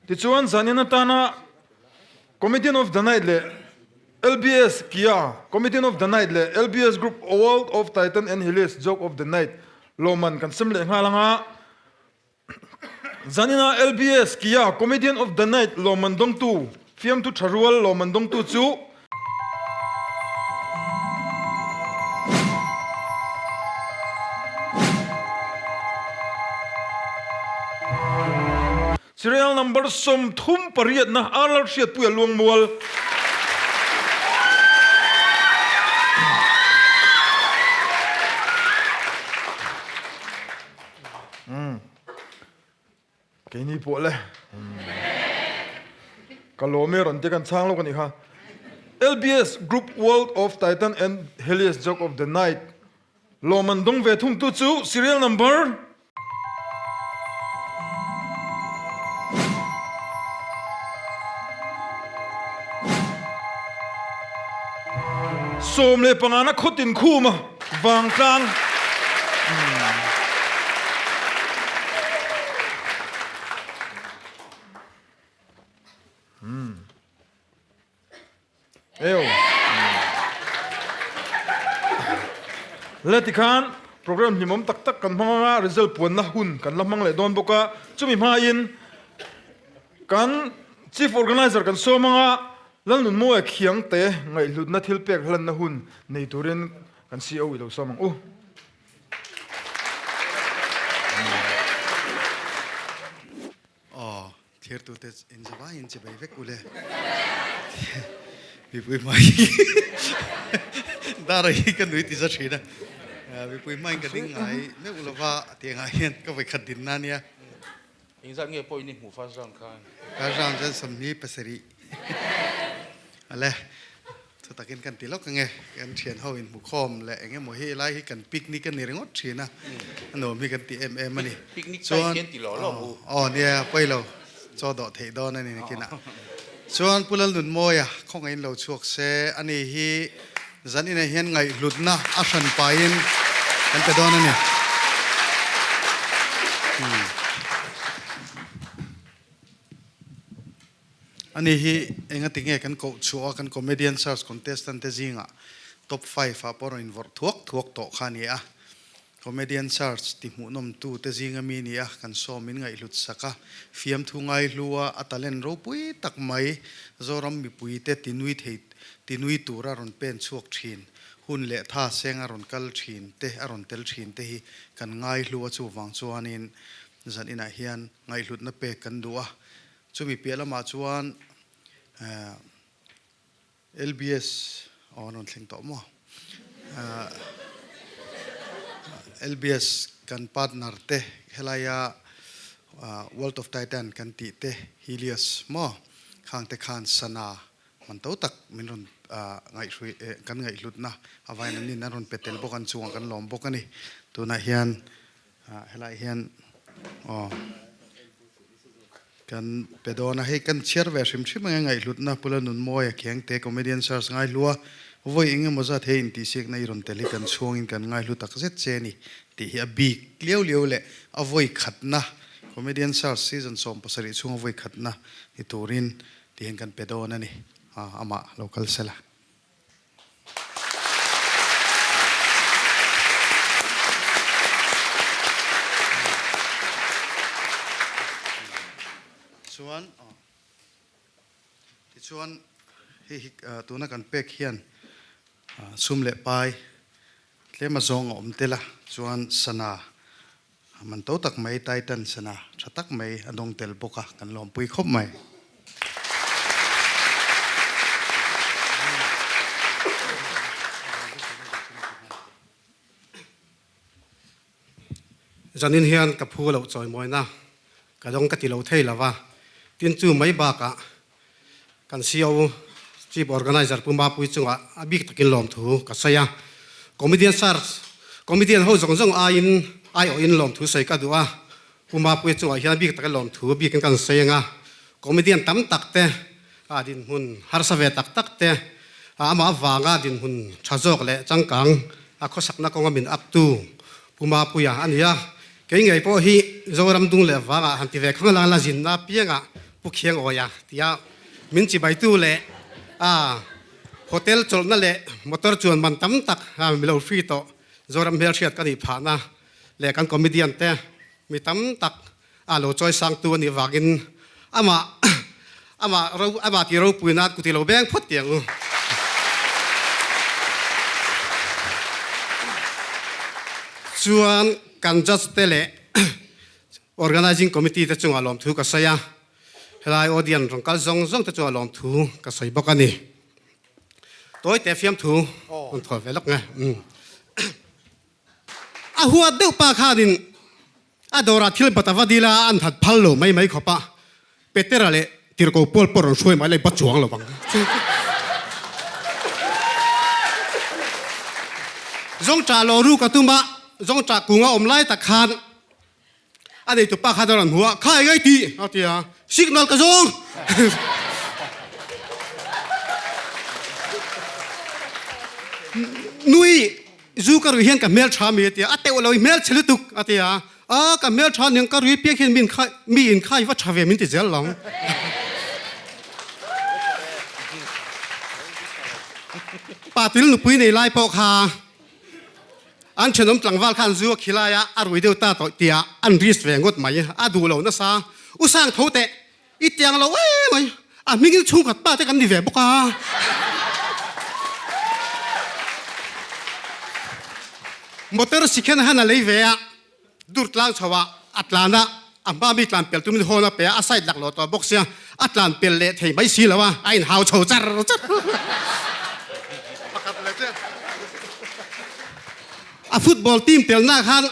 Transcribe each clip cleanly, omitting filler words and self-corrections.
Tichuan zanin atana Comedian of the Night leh LBS Kia Comedian of the Night leh LBS Group World of Titan and Helios Joke of the Night lawmman kan sem leh nghal anga zanina LBS Kia Comedian of the Night lawmman dawngtu fiamthu tha rual lawmman dawngtu chu Serial number 38 na Arlal Hriatpuia Luangmual. Keini pawh le. Ka lawm e rawn ti kan chhang lo ka nih kha. LBS Group World of Titan and Helios Joke of the Night Lawm an dawng ve thung tu chu serial number. 15 na khawtin khuma vangtlang. Eo. Le tikhan program hlimawm tak tak kan hmang anga result puanna hun kan la hmang leh dawn bawk a, chumi hmain kan chief organizer kan sawm anga Lalnunmawia Khiangte ngaihhlutna thil pek hlanna hun nei turin kan CO i lo sawm ang u. Aw, thirtute in zavaiin che bai vek ule. Mipui hmai dara hi ka nui ti za thin a. Mipui hmain ka ding ngai meuh lova tiangah hian ka vawikhat din na nia. Engzat nge pawh in i hmuh first round khan? First round chuan 27. Ale. Chu takin kan ti lawk ange, kan thian ho in hmukhawm leh eng emaw hi lai hi kan picnic a ni ringawt thin a, a nuam hi kan ti em em a ni. Picnic tai hian ti lawh lawh u. Aw nia, pawi lo, chaw dawh theih dawn a ni nakinah. Chuan Pu Lalnunmawia khawngaih in lo chhuak se, ani hi zan inah hian ngaihhlutna a hran pahin kan pe dawn a ni. Ani hi engati nge kan koh chhuah a, kan comedian search contestant te zingah top five ah pawh rawn invawrh thuak thuak tawh kha a ni a. Comedian search ti hmuhnawm tu te zinga mi ni a, kan sawm in ngaihhlut sak a, fiamthu ngaihlu a, a talent ropui tak mai Zoram mipui te tinui thei tinui tura rawn pen chhuak thin, hun leh tha seng a rawn kal thin te a rawn tel thin te hi kan ngaihlu a chuvang chuanin zan inah hian ngaihhlutna pek kan duh a. Chumi piah lamah chuan LBS aw an rawn thleng tawh maw? LBS kan partner te helaia World of Titan kan tih te Helios maw khang te khan sana man to tak min rawn ngaihhrui kan ngaihhlutna avain an nin an rawn pe tel bawk an chungah kan lawm bawk a ni. Tunah hian Helai hian aw kan pe dawn a, hei kan chhiar ve hrim hrim anga ngaihhlutna Pula Nunmawia Khiangte Comedian Search ngaihlua vawi eng emaw zat hei intihsiakna i rawn tel hi kan chhuangin kan ngaihlu tak zet che a ni tih hi a bik liau liau leh a vawi khatna Comedian Search season 17 chhunga vawi khatna ni turin tihian kan pe dawn a ni, amah lo kal sela. Chuan tichuan hei hi tuna kan pek hian sum leh pai tlem a zawng a awm tel a, chuan sana man to tak mai Titan sana tha tak mai a dawng tel bawk a, kan lawmpui khawp mai. Zanin hian ka phu loh chawimawina ka dawng ka ti lo thei lo va, tin chu mai bakah kan CO Chief Organizer Pu Mapui chungah a bik takin lawmthu ka sawi a. Comedian search comedian ho zawng zawng aiin aiawhin lawmthu sawi ka duh a, Pu Mapui chungah hian a bik takin lawmthu bikin kan sawi ang a. Comedian tam tak te a dinhmun harsa ve tak tak te amah avanga dinhmun tha zawk leh changkang a khawsakna kawnga min up tu Pu Mapuia a ni a. Kei ngei pawh hi Zoram dung leh vangah han ti ve khang lang la zinna piangah. Pu Khiangawia tia min chibaitu leh a hotel chawlhna leh motor chuan man tam tak milo hri tawh Zoram hmelhriat ka nih phahna leh kan comedian te mi tam tak a lo chawi sangtu a nih vangin amah amah ro amah tih ropui nan kuti lo beng phawt tih ang u. Chuan kan judge te leh Organizing Committee te chungah lawmthu ka sawi a, helai audience rawn kal zawng zawng te chungah lawmthu ka sawi bawk a ni. Tawi te fiamthu rawn thawl ve lawk nge. A huat deuh pa khanin a dawrah thil bat a va dil a, an that phal lo mai mai khawp a, Petera leh Tirhkoh Paul pawh rawn hruai mai lai ba chuang lo ang. Zawngṭah lawh ruk a tum a, zawngṭah kung a awm lai tak khan A neitu pa khan a rawn hmu a, Kha engai tih? a ti a, Signal ka zawng! Nui, zu ka rui hian ka hmel tha mi a ti a, a teuh lo i hmel chhe lutuk a ti a, A ka hmel tha aniang ka rui piak hian mi inkhai mi inkhai va tha ve min ti zel lo. Patil nupui nei lai pawh kha An thenawm tlangval khan zu a khilai a, a rui deuh ta tawh tia an risk ve ngawt mai. A duh lo nasa. U Sang tho teh, i tiang lo em mai. A hmingin chhungkhat pa te kan ni ve bawk a. Motor sikhen han a lei ve a, dur tlang chho ah a tlan a, a hma mi tlan pel tumin hawn a pe a, a side laklawh tawh bawk sia, a tlan pel leh thei mai si lo a, a inhau chho char char. Pakhat leh chiah. A football team telna khan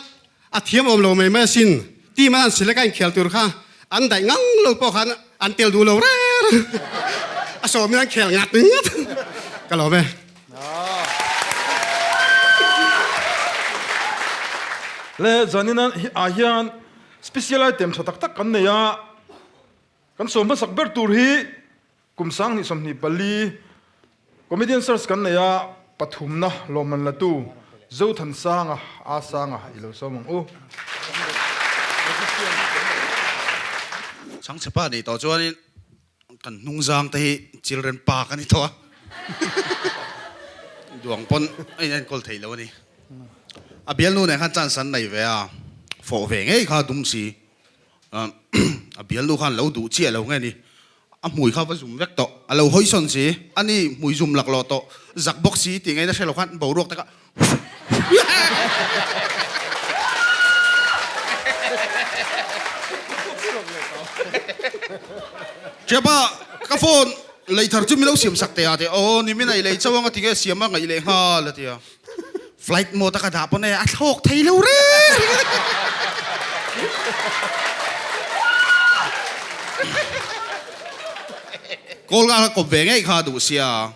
a thiam awm lo mai mai asin, team an an select a inkhel tur kha an daih ngang lo pawh khan an tel duh lo reng reng. A sawmin an khel ngat ngat. Ka lawm e. Le zanin ah hian special item tha tak tak kan nei a, kan sawm hmasak ber tur hi kum 2024 comedian search kan nei a, pathumna lawmman la tu Zothansanga A Sanga i lo sawm ang u. Changchhepa nih tawh chuanin Kan hnungzang te hi children park a ni tawh a, duang pawn a in enkawl theih lo a ni. A bialnu nen khan chance an nei ve a, fawh ve ngei kha dum si. A bialnu khan lo duh chiah lo nge ni, a hmui kha va zum vek tawh, a lo hawi sawn si, a ni hmui zum laklawh tawh, zak bawk si tih ngaihna hre lo khan boruak te kha Chepa, ka phone lei thar chu min lo siam sak teh a ti a, aw ni min ei lei chauh ang a ti nge siam a ngaih leh nghal a ti a, flight mode a ka dah pawn e a thlawk thei lo reng reng a. Call nghal a kawp ve ngei kha a duh sia.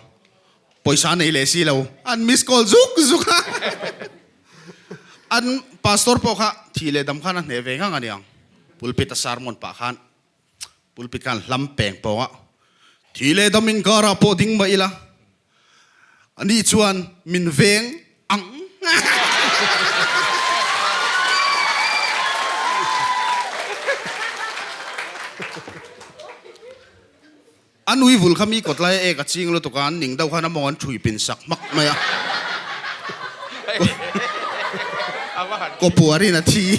Pawisa nei leh si lo, an miss call zuk zuk a. An pastor pawh kha thih leh dam khan a hneh ve ngang a niang. Pulpit a sermon pah khan pulpit khan hlam peng pawng a, thih leh dam inkarah pawh ding mah ila, ani chuan min veng ang. A nui vul kha mi kawt lai a ek a ching lutuk a, an ning deuh khan a mawng an ṭhui pin sak hmak mai a. Kawpuarin a thi.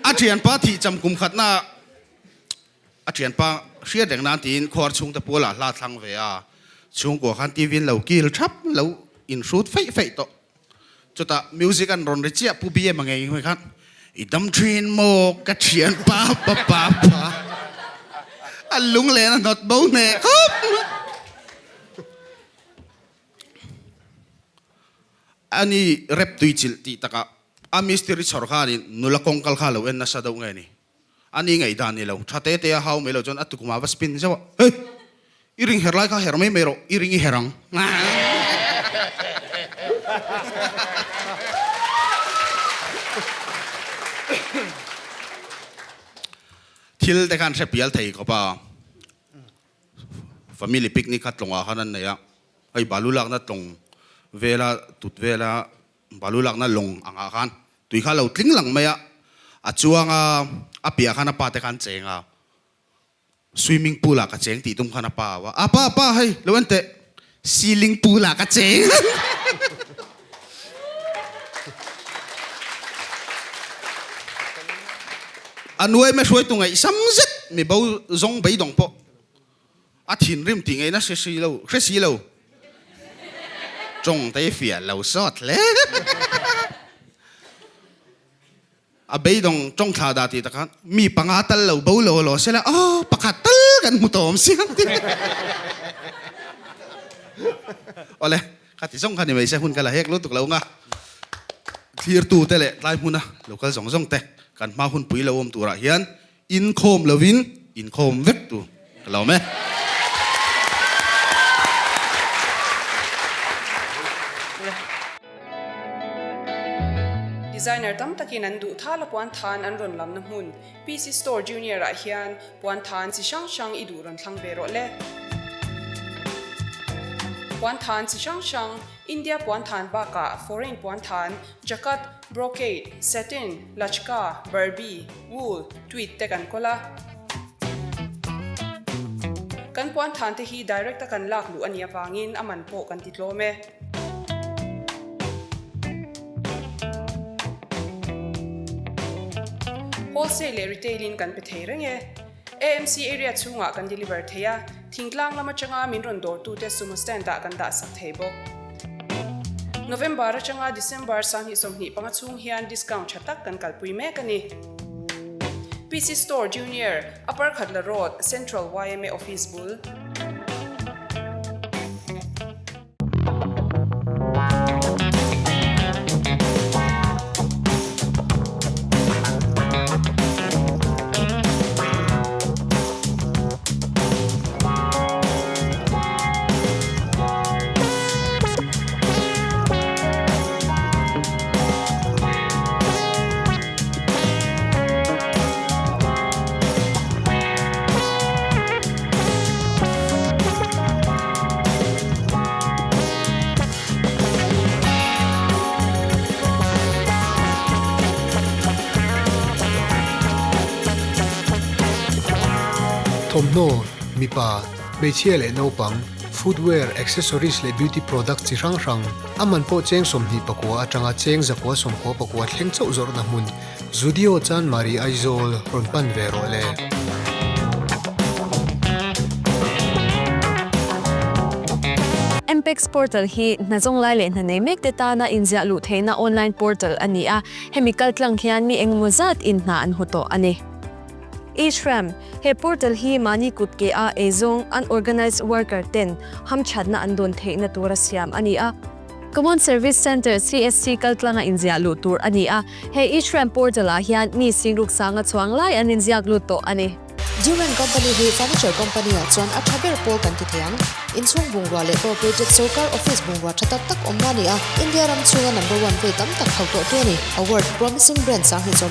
A ṭhianpa thih cham kum khatna ah a ṭhianpa hriat reng nan tiin khuar chhungte pualah hla thlang ve a, chhungkua khan TV in lo kil ṭhap lo inhrut feih feih tawh. Chutah music an rawn ri chiah Pu BM a ngei hmai khan I dam thin maw ka thian pa pa pa pa a lunglen a hnawt bo hneh khawp mai. Ani rep tui chilh tih takah a mistiri chhawr khanin nula kawngkal kha lo en nasa deuh nge ni. Ani ngaihdan ni lo, tha te te a hau mai lo chuan a tukumah va spin zeuh a, Hey! I ring her lai kha her mai mai rawh, i ring i her ang. Thil te khan hre pial thei khawp a, family picnic kha tlawngah khan an nei a, hei balu lakna tlawng vela tut vela balu lakna lawng angah khan tui kha a lo tling lang mai a, a chuang a. A piah khan a pa te kha an cheng a, swimming pool ah ka cheng tih tum khan a pa a au a, A pa, pa hei lo en teh, ceiling pool ah ka cheng. A nuai me hruaitu ngaihsam zet mi bo zawng beidawng pawh a thinrim tih ngaihna hre si lo, hre si lo. Tawng te fiah lo sawt hle. A beidawng tawng thla dah tih takah mi panga tal lo bo lo law sela aw pakhat tal kan hmu tawm siang ti. Awle, kha ti zawng kha ni mai se hun ka la hek lutuk lo nga. Thlir tu te leh tlai hmuna local zawng zawng te kan hma hun pui lo awm turah hian Inkhawm lovin inkhawm vek tur ka lo awm e. Designer tam takin an duh thal a puan than an rawn lamna hmun PC Store Junior ah hian puan than chi hrang hrang i duh rawn thlang ve rawh le. Puan than chi hrang hrang, India puan than bakah foreign puan than, Jacquard, Brocade, satin, lachka, barbie, wool, tweed te kan kawl a. Kan puan than te hi direct a kan lak luh a nih avangin a man pawh kan ti tlawm e. Wholesale leh retail in kan pe thei reng e. AMC area chhungah kan deliver thei a, thingtlang lam atanga min rawn dawrtute sumo stand ah kan dah sak thei bawk. November atanga December 2025 chhung hian discount tha tak kan kalpui mek a ni. PC Store Junior, Upper Khatla Road, Central yma Office bul. Thawmhnaw, mipa, hmeichhia leh naupang, footwear, accessories leh beauty products chi hrang hrang, a man pawh cheng 24 atanga cheng 199 thleng chauh zawrhna hmun Zudio Chanmari Aizawl rawn pan ve rawh le. MPEX portal hi hna zawng lai leh hna nei mek te tana inziah luh theihna online portal a ni a, hemi kaltlang hian mi engemaw zat in hna an hmu tawh a ni. E-Shram, He portal hi mahni kut ke a eizawng unorganized worker ten hamthatna an dawn theihna tura siam a ni a. Common Service Centre, CSC, kaltlanga inziah luh tur a ni a, he E-Shram portal ah hian mi singruk sanga chuang lai an inziak lut tawh a ni. Duran Company hi furniture company ah chuan a tha ber pawl kan ti thei ang. Inchhung bungrua leh corporated sorkar office bungrua tha tak tak awmna a ni a, India ram chhunga number one vei tam tak hauh tawhtu a ni. Award, Promising Brand 2019,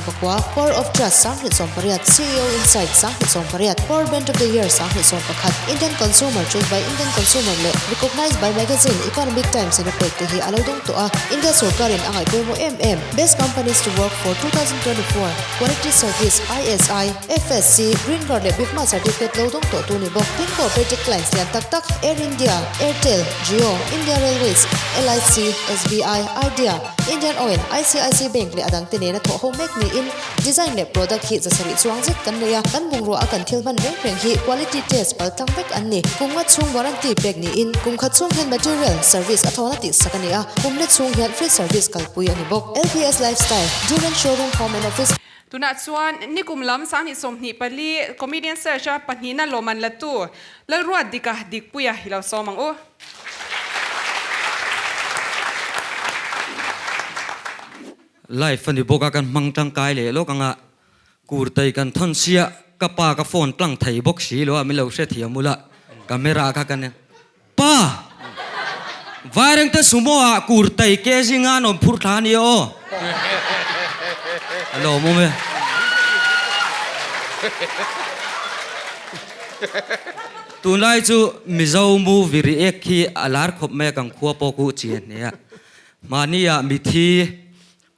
Power of Trust 2018, CEO Insight 2018, Power Brand of the Year 2021, Indian Consumer Choice by Indian Consumer leh Recognized by Magazine Economic Times in a pek te hi a lo dawng tawh a, India sorkarin a ngaih pawimawh em em. Best Companies to Work for 2024, Quality Service, ISI, FSC, Green Guard leh Bigma Certificate lo dawng tawhtu ni bawk. Tin Cooperative Clients lian tak tak Air India, Airtel, Jio, India Railways, LIC, SBI, Idea, Indian Oil, ICIC Bank leh a dangte nena thawh ho mek niin design leh product hi zasarih chuang zet kan nei a, kan bungrua a kan thil hman reng reng hi quality test pal tlang vek an ni. Kum nga chhung warranty pek niin kum khat chhung hian material, service a thawhna tih sak a ni a, kum let chhung hian free service kalpui a ni bawk. LPS Lifestyle, Duran Showroom Home and Office. Tunah chuan nikum lam 2024 Comedian Search a pahnihna lawmman latu Lalruat Dika Dikpuia hi lo sawm ang u. Life a ni bawk a kan hmang tangkai leh lawk anga kurtai kan thawn sia ka pa ka phone tlang thei bawk si lo a min lo hrethiam ula camera kha kan en pa Vairengte sumo ah kurtai ke zinga an awm phur thla a nia aw a lawmawm e. Tunlai chu Mizo movie react hi a lar khawp mai a kan khua pawh ku chian hle a. Mahni ah mithi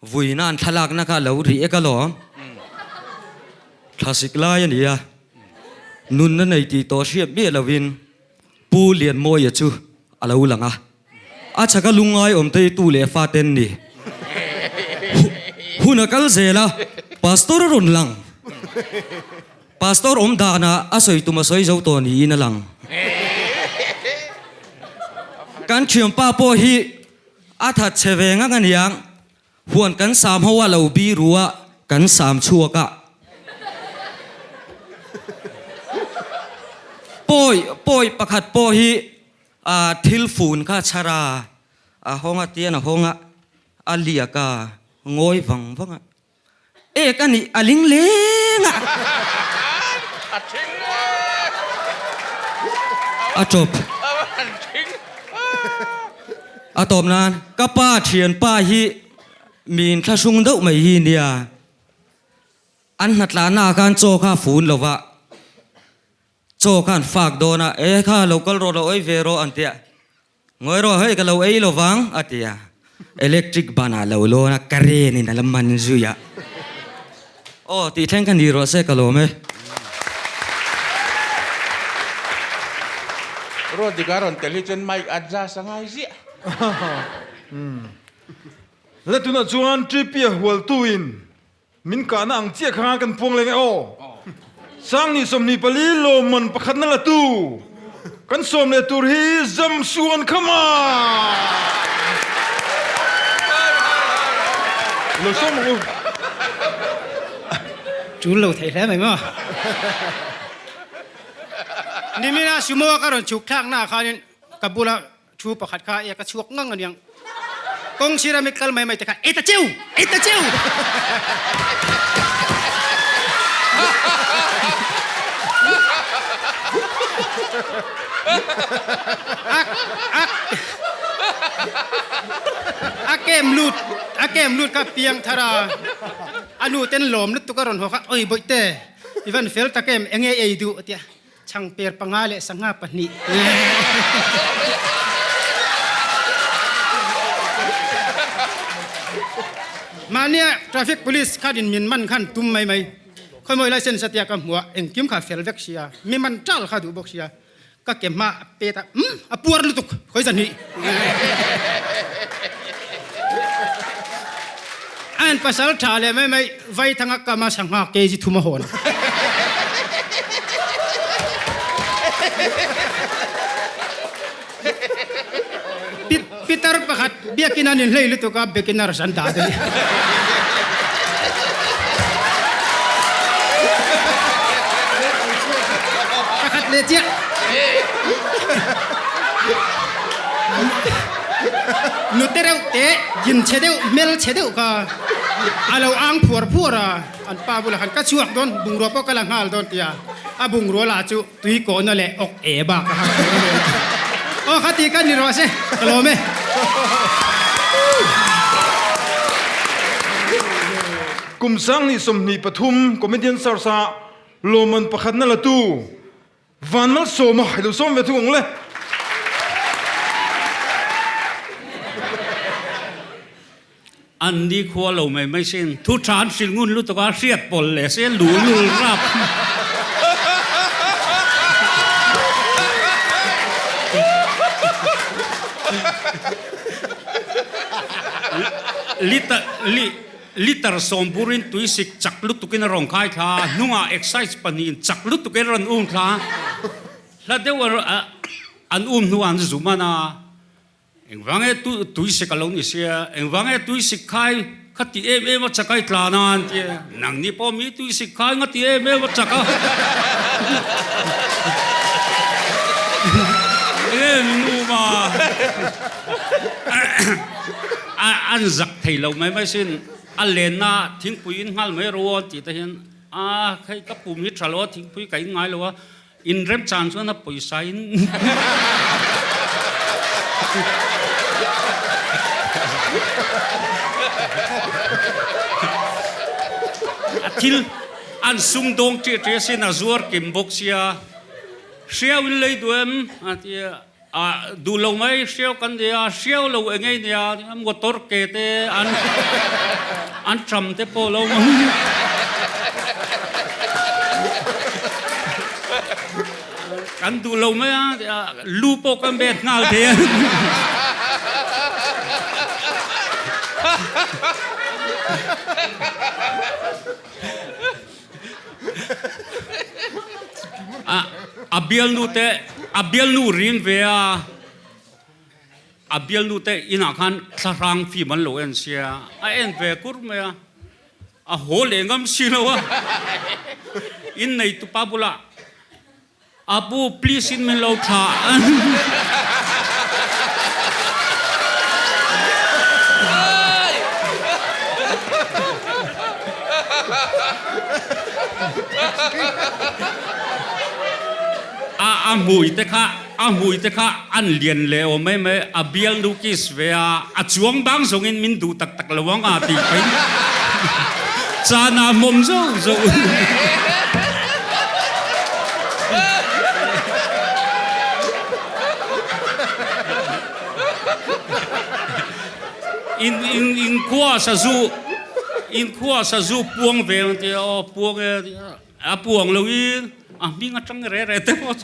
vuina an thlalakna kha a lo react alawm. Thlasik lai a ni a, nunna nei tih tawh hriat miah lovin Pu Lianmawia chu a lo lang a. A chhaka lungngai awm te hi tu leh fa ten ni? Hun a kal zel a, Pastor a rawn lang. Pastor awm danah a sawi tum a sawi zo tawh niin a lang. Kan thianpa pawh hi a that chhe ve ngang a niang. Huan kan sam ho a lo bi ru a, kan sam chhuak a. Pawi, pawi pakhat pawh hi a thil fun kha chhar a, a hawng a tian a hawng a, a liak a, ngawi vang vang a. Ek a nih a ling leng a. A tawp. A tawp nan ka pa thianpa hi min thlahrung deuh mai hi nia. An hnatlahna ah khan chaw kha a fun lo va. Chaw kha an fak dawn a, e kha lo kal rawh lo ei ve rawh an ti a. Ngawi rawh hei ka lo ei lo vang a ti a, electric ban ah lo lawn a current in a la man zui a. Aw tih thleng ka ni rawh se ka lawm e. Ruat dik a rawn tel hi chuan mic adjust a ngai ziah. Le tunah chuan Tripia hualtu in Min kahna ang chiah khan kan puang leng e aw. Sangni 24 lawmman pakhatna la tu kan sawm leh tur hi zam suan kham a. Lo sawm ang u. Tul lo thei hle mai maw. Nimina sumo ka rawn chhuk thlakna ah khanin ka bula Thu pakhat kha e ka chhuak ngang aniang. Kawng sira mi kal mai mai te kha e ta cheu! E ta cheu! Ak ak a kem lut a kem lut kha piang thar a a nu ten lawm lutuk a rawn haw kha oi bawihte i van fel tak em enge ei duh a tia. Changper panga leh sangha pahnih. Mahnia traffic police khan in min man khan tum mai mai. Khawimawi license atia ka hmuh a, engkim kha fel vek sia, mi man tal kha duh bawk sia. Ka ke hma a pet a, umm a puar lutuk, khawi zahnih. A in pasal tha leh mai mai Vaithanga kama sangha kg thum a hawn. Pitar pakhat biakin an inhlei lutuk a beginners an dah daih. Pakhat leh chiah. Nute reuh te gin chhe deuh hmel chhe deuh kha a lo ang phuar phuar a, an pa bulah khan ka chhuak dawn bungrua pawh ka la nghal dawn tia a bungrua lah chu tui kawhna leh awk e bak a hak tur a ni. Aw kha tih ka ni rawh se ka lawm e. Kum 2023 Comedian Search ah lawmman pakhatna la tu Van malsawm a, i lo sawm ve thung ang le. An ni khua lo mai mai sin. Thu tha an hrilh ngun lutuk a, hriat pawlh leh se lu lul rap. Liter li Liter sawmburin tuisik chak lutukin a rawn khai thla a, hnungah excise pahnihin chak lutukin a rawn um thla a, hla deuh a an um hnuah an zu man a, engvang nge tuisik a lo ni sia, engvang nge tuisik khai kha ti em em a chak a i tlan a an ti a, nangni pawh mi tuisik khai nga ti em em a chak a, enge min um a. A an zak thei lo mai mai sin, a lenna thingpui in nghal mai ro an tih te hian a hei ka pum hi tha lo a thingpui ka in ngai lo a, in remchan chuan a pawisa in a thil an sumdawng ṭiah ṭiah sin a zuar kim bawk sia, hriau in lei duh em a ti a. Ah duh lo mai hriau kan nia, hriau lo eng ei nia, motor ke te an an tram te pawh lo. Kan duh lo mai a, lu pawh kan bet nghal thei a. A bialnu te, a bialnu rin ve a, a bialnu te inah khan thlahrang film an lo en sia, a en ve kur mai a. A haw leh ngam si lo a, in nei tupa bulah, Apu, please in min lo thlah. A a hmui te kha, a hmui te kha an lian leh awm mai mai, a bialnu kiss ve a, a chuang bang zawngin min duh tak tak lo ang a tih pahin chana hmawm zauh zauh. In in in khua sazu in khua sazu puang ve ang tia aw puang e a puang lo in a hming atang re re te pawh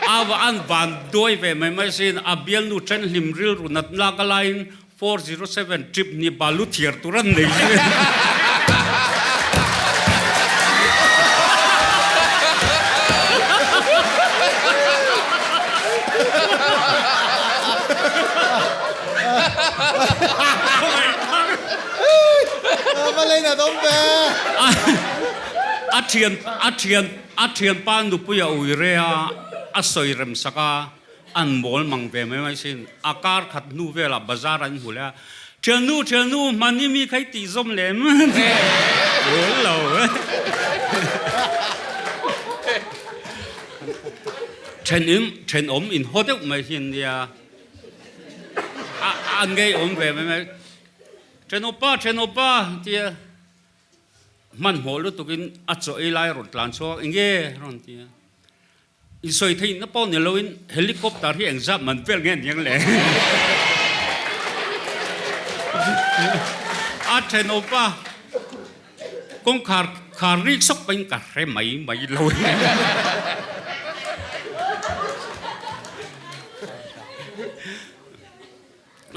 A va an van duai ve mai mai sin, a bialnu then hlim rilru nat lak a laiin 407 trip ni balu thiar tur an nei zui. Va leina dawm ve. A thian a thian a thianpa nupui a ui re a, a sawi rem sak a, an mawl mang ve mai mai sin. A kar khat hnu velah bazar an hmu leh a, Thiannu thiannu hmani mi kha i tih zawm lem Mawl lo e. Thenawm thenawm inhaw deuh mai hi an nia, a an ngeiawm ve mai mai. Thenawpa thenawpa tia hmanhmawh lutukin a chaw ei lai a rawn tlan chhuak eng nge a rawn ti a, insawi theihna pawh ni loin helicopter hi engzat man vel nge aniang le a thenawpa kawngkhar khar rik sawk pahin ka hre mai mai lo.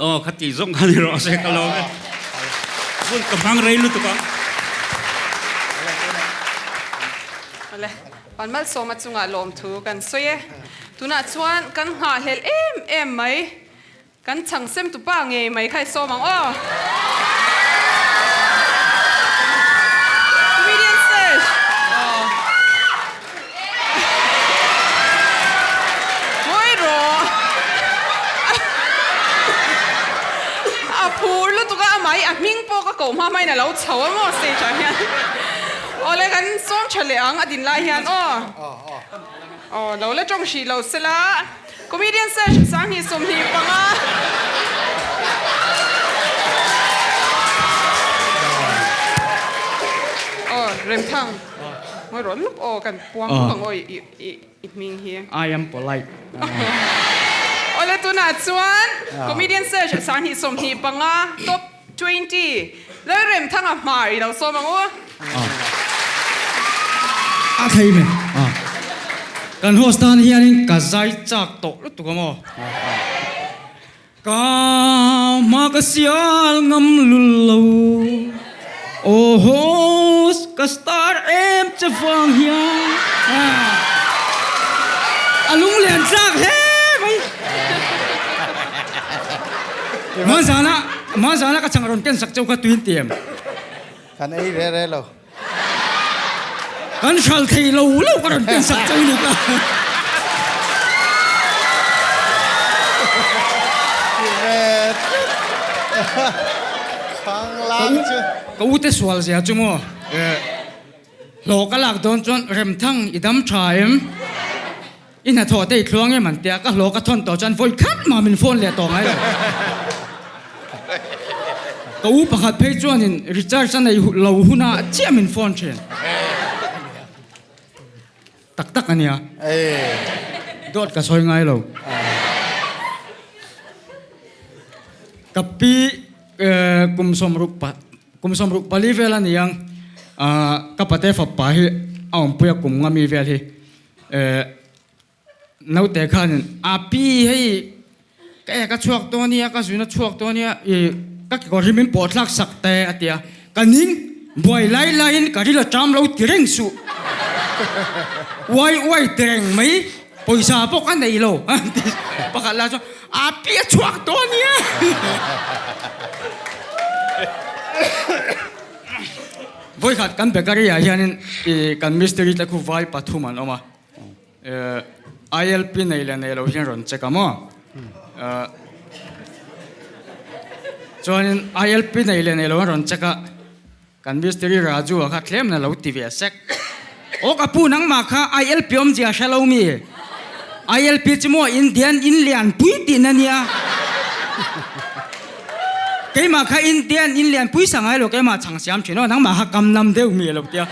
Aw kha ti zawng kha ni rawh se ka lawm e. Hun ka hmang rei lutuk a. Awle, Van Malsawma chungah lawmthu kan sawi e. Tunah chuan kan nghahhlelh em em mai. Kan chhang sem tupa ngei mai kha i sawm ang aw. Comedian search. Aw. Ngawi rawh. A phur lutuk a, amah hi a hming pawh ka koh hma hmain a lo chho a maw stage ah hian. Awle kan sawm tha leh ang a din lai hian aw. Aw lo la tawng hrih lo sela. Comedian search 2025. Aw Remthang. Ngawi rawh luk aw kan puang luk ang aw i i hming hi. I am polite. Awle tunah chuan Comedian Search 2025 Top 20 Lalremthanga hmar i lo sawm ang u. A thei mai. Kan host tan hianin ka zai chak tawh lutuk a maw. Ka hma ka sial ngam lul lo Aw host ka star em che vang hian A lunglen tlak hle mai Hmanzana hmanzana ka chang rawn ken sak cheu kha tuin ti em? Kan ei re re lo. Kan hral thei lo lo ka rawn ken sak cheu ni ka. Ka u te sual zia chu maw hlawh ka lak dawn chuan Remthang i dam tha em? I hnathawh te i thluang em an tia, ka hlawh ka thawn tawh chuan vawi khat mah min phone leh tawh ngai lo. Ka u pakhat phei chuanin recharge a nei lo huna chiah min phone thin. Tak tak a nia. Dawt ka sawi ngai lo. Ka pi kum sawmruk pa. Kum 64 vel a ni ang, ka pate fapa hi a awmpui a kum nga mi vel hi. Naute khanin a pi hei ka ek a chhuak tawh ania, ka zun a chhuak tawh ania, ih ka kekawr hi min pawh thlak sak te a ti a, ka ning buai lai laiin ka ril a ṭam lo ti reng suh, uai uai ti reng mai, pawisa pawh ka nei lo a ti pakhat lai chuan a pi a chhuak tawh ania. Vawikhat kan bakery ah hianin ih kan mistiri te khu vai pathum an awm a. ILP nei leh nei lo hian rawn check a maw? Chuanin ILP nei leh nei lo an rawn check a, kan mistiri Raju a kha tlem na lo ti ve sek. Aw ka pu nangmah kha ILP awmzia hre lo mi? ILP chu maw Indian in lian pui tihna nia. Keimah kha Indian in lian pui sa ngai lo keimah chhang siam thin aw nangmah kha kam nam deuh mi lo tia.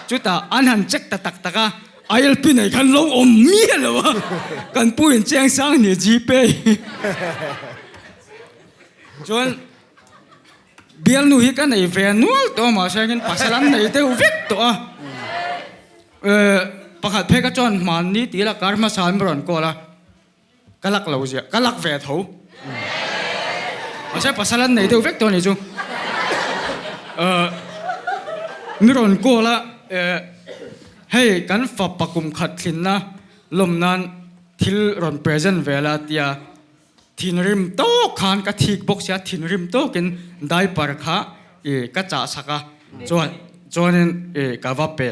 Chutah an han check ta tak tak a, ILP nei khan lo awm miah lo a, kan pu in chiang sang ni Gpay. Chuan bialnu hi ka nei ve nual tawh a mahse hian pasal an nei deuh vek tawh a. Pakhat phei ka chuan hmanni tih la kar hmasa an rawn call a. Ka lak lo ziah, ka lak ve tho. Mahse pasal an nei deuh vek tawh a nih chu. Mi rawn call a, hei kan fapa kum khat thlinna lawm nan thil rawn present ve la tia thinrim tawk khan ka thik bawk sia, thinrim tawkin diaper kha ka chah sak a, chuan chuanin ka va pe.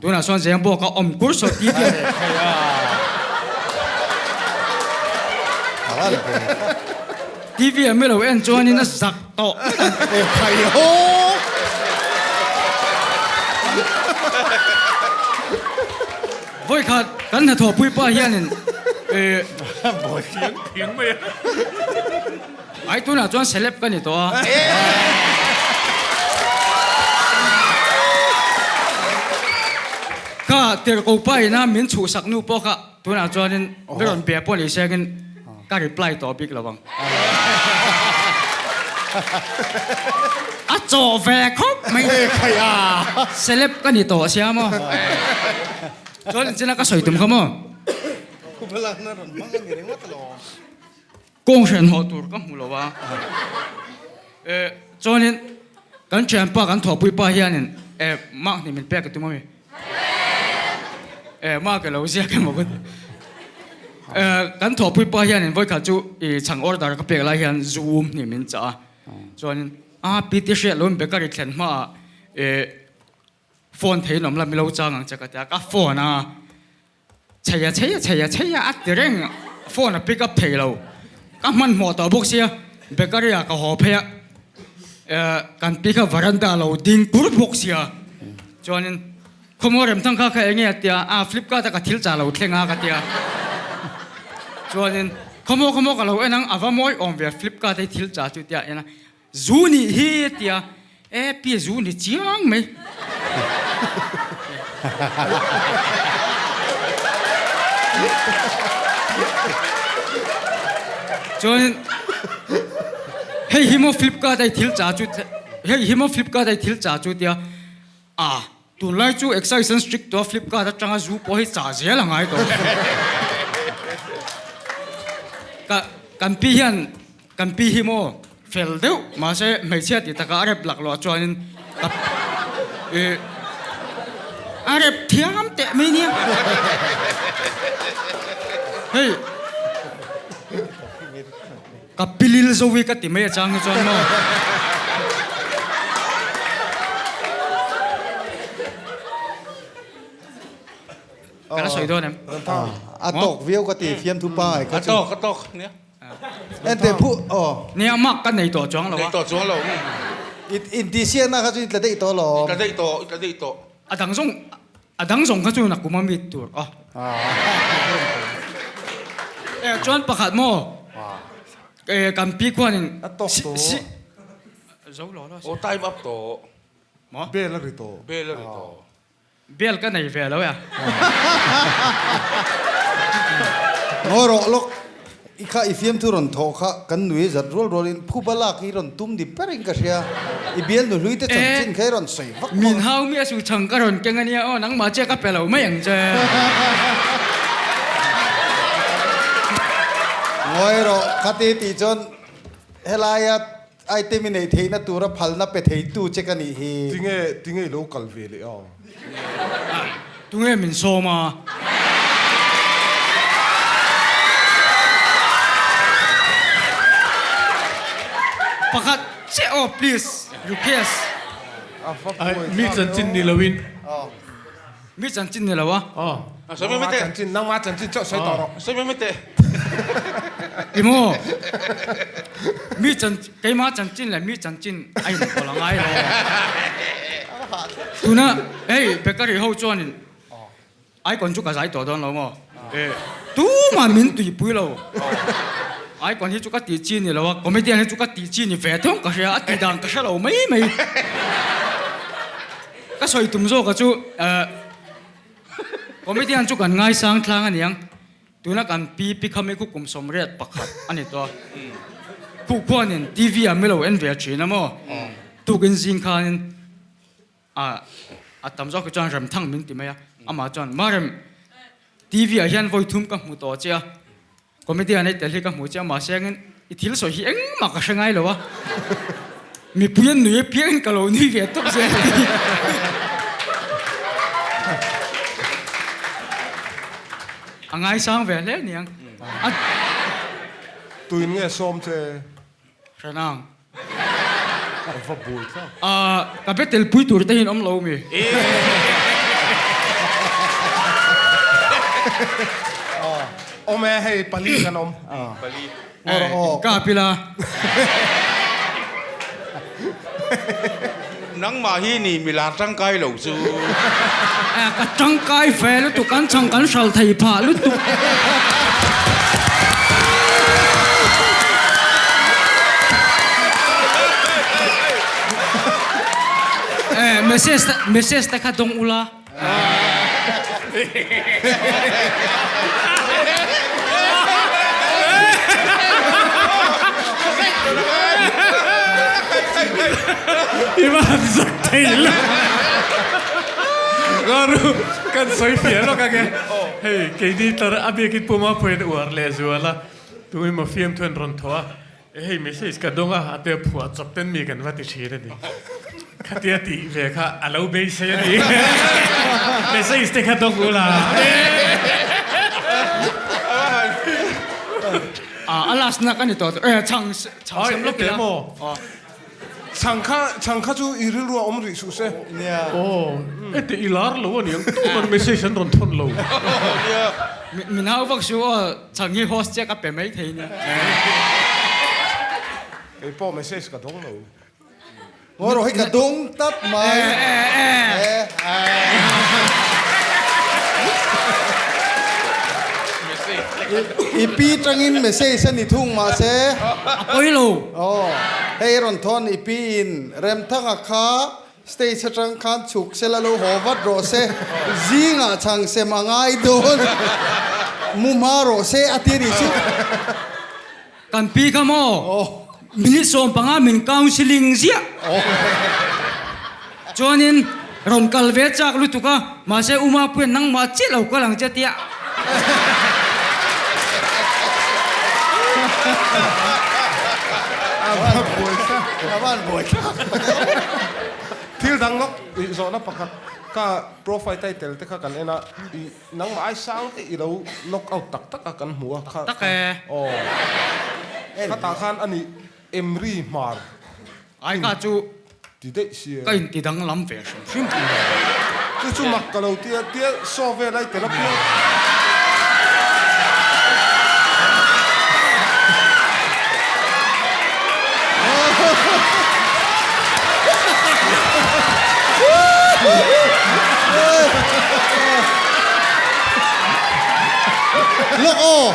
Tunah chuan zeng bawk a awm kur saw ti vel. TV a milo en chuanin a zak tawh. Vawikhat kan hnathawhpui pa hianin Ai tunah chuan celeb ka ni tawh a. Ka tirhko pa ina min chhuhsak nu pawh kha tunah chuanin mi rawn be pawh ni sengin ka reply tawh bik lo ang. A chawh ve khawp mai. Celeb ka ni tawh sia maw. Chuan inchina ka sawi tum kha maw. Kawng hran haw tur ka hmu lo a. Eh, chuanin kan thianpa kan thawhpui pa hianin eh mark hnih min pek ka tum ami. Eh, mark alo ziak emaw ka ti. Eh, kan thawhpui pa hianin vawikhat chu i chhang order ka pek lai hian zu um hnih min chah a. Chuanin a pi te hriat loin bakery thlen hmaah eh phone thei in awm la milo chang ang che ka ti a, ka phone a. Chheia chheia chheia chheia a ti reng, phone a pick up thei lo. Ka hmanhmawh tawh bawk sia, bakery ah ka haw phei a, eh kan pi kha veranda lo ding kur bawk sia. Chuanin khawmaw remthang kha kha enge a tia, ah flipkart a ka thil chah lo thleng a ka tia. Chuanin khawmaw khawmaw ka lo en ang, a va mawi awm ve flipkart a i thil chah chu tia en a. Zu nih hi a ti a, e pi zu ni chiang mai. Chuanin hei hi maw Flipkart a i thil chah chu hei hi maw Flipkart a i thil chah chu tia a tunlai chu excise an strict tawh a Flipkart atanga zu pawh hi chah zel a ngai tawh. Ka kan pi hian Kan pi hi maw fel deuh mahse hmeichhia tih takah a rep laklawh chuanin ka ih a rep thiam teh mai nia. Hei ka pilil zo hi ka ti mai achang hi chuan maw. Ka la sawi dawn em? A tawk viau ka ti fiamthu pa ai kha chu. A tawk a tawk nia. Ente phu aw. Nia mak ka nei tawh chuang lo a. Nei tawh chuang lo. Intihsiakna kha chu i tla daih tawh lo. I tla daih tawh, i tla daih tawh. A dang zawng, a dang zawng kha chu nakum a mi tur aw. E chuan pakhat maw? E kan pi khuanin A tawk tawh. Si zo lo lo. Aw time up tawh. Maw? Bel a ri tawh. Bel a ri tawh. Bel ka nei ve lo e. Ngawi rawh lawk. I kha i fiamthu rawn thawh kha kan nui zat rual rualin phuba lak hi rawn tum ni berin ka hria. I bialnu hlui te chanchin kha i rawn sawi vak bawk. Min hau mi a su chhang ka rawn keng ania aw, nangmah chiah ka pe lo mai ang che. Ngawi rawh, khati tih chuan helaia item i neih theihna tura phalna pe theitu che ka nih hi. Tinge, tinge i lo kal ve leh a? Tunge min sawm a? Pakhat chiah aw please request. Mi chanchin ni loin. Mi chanchin ni lo a. Nangma chanchin, nangma chanchin chauh sawi tawh rawh. Sawi mai mai teh. Emaw mi chan keima chanchin leh mi chanchin a inpawlh a ngai lo. Tuna hei bakery ho chuanin icon chu ka zai tawh dawn lo maw? Tumah min tuipui lo. Icon hi chu ka tih chi ni lo a, comedian hi chu ka tih chi ni ve thung ka hria, a tih dan ka hre lo mai mai. Ka sawi tum zawka chu comedian chu kan ngaisang tlang a niang. Tuna kan pi pi kha mi khu kum 81 a ni tawh a. Khuh khuanin TV ah mi lo en ve thin a maw? Tukin zing khanin a a tam zawk hi chuan Remthang min ti mai a. Amah chuan, Marem, TV ah hian vawi thum ka hmu tawh che a. Comedian ei tel hi ka hmu che a, mahse angin i thil sawi hi engmah ka hre ngai lo a. Mipui an nui apiangin ka lo nui ve tawp zel a ti. A ngaisang ve hle aniang. A. Tuin nge sawm che? Hrenang. A va buai thlak. A, ka be tel pui tur te hian awm lo mi? Awm e, hei pali kan awm. Pali. Ka pila. Nangmah hi ni milar tangkai lo chu. Ka tangkai ve lutuk an chhang kan hral thei phah lutuk. Message message te kha dawng ula. I van zak thei lo. Ngaru kan sawi fiah lawk ange. Hei keini tlar a biakin Puma pawhin uar leh zual a, tui maw fiamthu an rawn thaw a. Hei message ka dawng a, a te phuah chawp ten mi kan va ti thin a ni. Khatia tih ve kha a lo beisei a ni. Message te kha dawng ula. A last na ka ni tawh eh chhang chhang sem lawk ila. Chhang kha chhang kha chu i rilru a awm rih suh se. Nia. Aw, heti i lar lo a niang tuman message an rawn thawn lo. Min hau vak suh aw, chhang hi host chiah ka pe mai thei nia. Kei pawh message ka dawng lo. Ngaw rawh hi ka dawng tlat mai. I pi tangin message a ni thung mahse. A pawi lo. Aw, hei rawn thawn i pi in Remthanga kha stage atang khan chhuk sela lo haw vat rawh se, zingah chhang sem a ngai dawn, mu hma rawh se a ti a nih chu. Kan pi kha maw? Minute 15 min counselling ziah. Chuanin rawn kal ve chak lutuk a, mahse U Mapuia'n nangmah chiah lo kal ang che tia. Thil dang lawk zawhna pakhat kha profile title te kha kan en a, i Nangmah ai sang te i lo knock out tak tak a kan hmu a kha Tak e. Aw. Khatah khan a nih Emri hmar Ai ka chu ti daih si e. Ka inti danglam ve hrim hrim. Chu chu mak ka lo tia tia saw vel ai tel a piang. Lawk aw,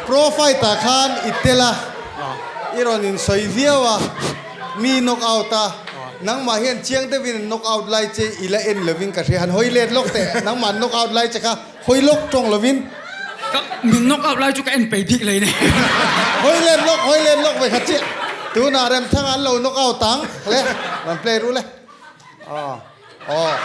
pro fight ah khan i tel a, i rawn in sawi viau a, mi knock out a, nangmah hian chiang deuhin an knock out lai che i la en lovin ka hria, han hawi let lawk teh, nangmah an knock out lai che kha hawi lawk tawng lovin. Ka min knock out lai chu ka en pei bik lei nei. Hawi len lawk, hawi len lawk ve khat chiah. Tunah Remthanga an lo knock out ang le, rawn play ru le. Aw, aw.